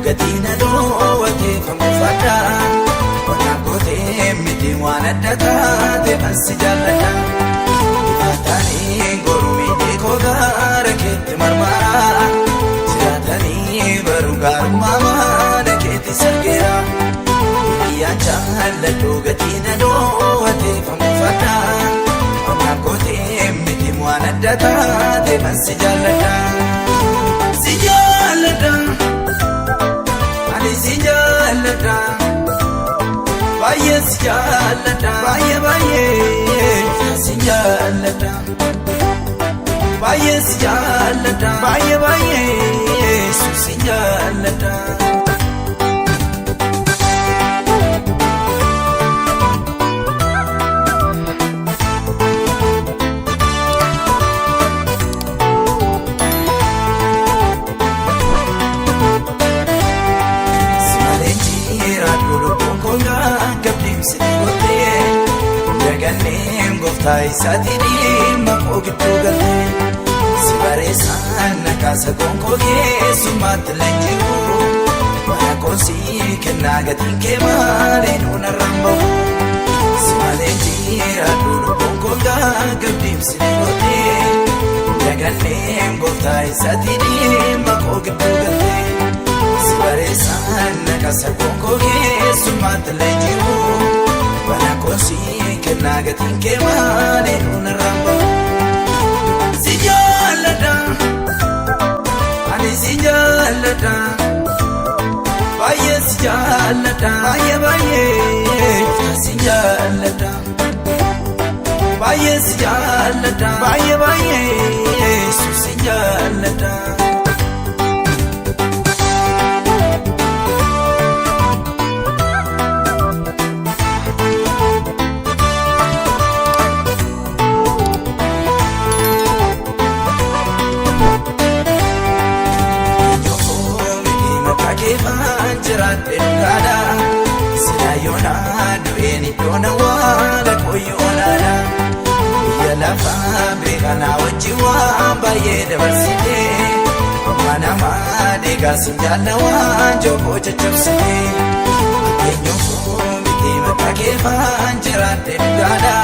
Gatii na dhoowwatee fanfadha. Qonnaan gootee miti waan adda taate ansi jaalladha. Ifaatanii gormii koo gaara keetti marmara. Jiraatanii baruu gaarummaa mana keetti sargeera. Biyyaan jaalladhu gatii na dhoowwatee fanfadha. Qonnaan gootee miti waan adda taate ansi jaalladha. Si jaalladha. Ani si jaalladha. Baay'ee si jaalladha. Baay'ee baay'ee si jaalladha. Baay'ee si jaalladha. Baay'ee baay'ee si jaalladha. Si malee jiraadhu lubbuun koo gaggabdeemsi gootee daganneen gooftaa isaatii dhimma koo gidduu galtee si bareessaan nakaasa gonkoo keessummaatti leenji'u mana koosii kennaa gatiin kee malee nuun arraan bahu. Si malee jiraadhu lubbuun koo gaggabdeemsi gootee daganneen gooftaa isaatii dhimma koo gidduu galtee. Si bareessaan naqasa gonkoo keessummaatti leenji'u mana koosii kennaa gatiin kee malee nuun arraan bahu. Si jaalladha, ani si jaalladha, baay'ee si jaalladha, baay'ee baay'ee si jaalladha, baay'ee si jaalladha, baay'ee baay'ee si jaalladha. Jiraadhe dhugaadha. Silaa yoonaa du'een iddoon awwaala qoyyoonaadha. Biyya lafaa beekanaa wajjin waan baay'ee dabarsite. Amma namaa deegaa sin jaalla waan jookoo caccabsite. Eenyuun miti maqaa keefaan jiraadhe dhugaadha.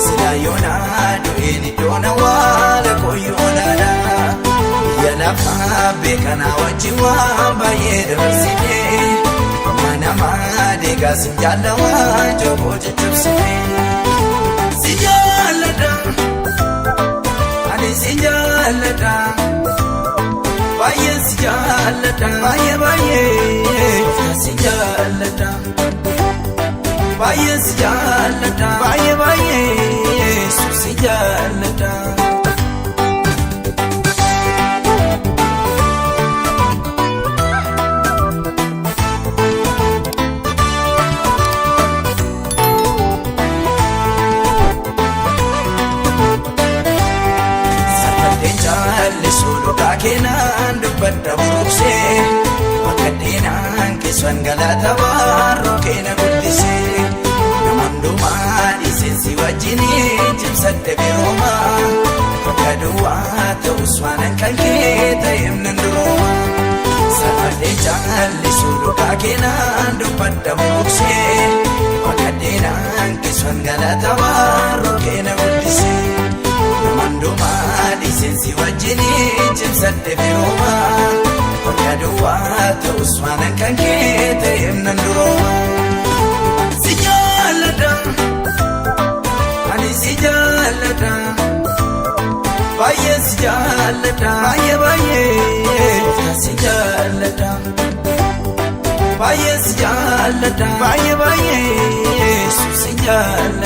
Silaa yoonaa du'een iddoon awwaala qoyyoonaadha. Biyya lafaa beekanaa wajjin waan baay'ee dabarsite. Amma namaa deegaa sin jaalla waan jookoo caccabsite. Si jaalladha, ani si jaalladha, baay'ee si jaalladha, baay'ee baay'ee si jaalladha, baay'ee si jaalladha, baay'ee baay'ee si jaalladha. Sarfadheen caallisu dhugaa keenan dubbadha buruqsee bakka deenaan keessan galata baarroo keena guddisee nama hundumaa dhiiseensi wajjiniin cimsadhe birooma bakka duwwaa ta'us waan kan kee ta'eef nan durooma. Sarfadheen caallisu dhugaa keenan dubbadha buruqsee bakka deenaan keessan galata baarroo keena guddisee. Nama hundumaa dhiiseensi wajjiniin cimsadhe birooma bakka duwwaa ta'us waan kan kee ta'eef nan durooma. Si jaalladha, ani si jaalladha, baay'ee si jaalladha, baay'ee baay'ee si jaalladha, baay'ee si jaalladha, baay'ee baay'ee si jaalladha.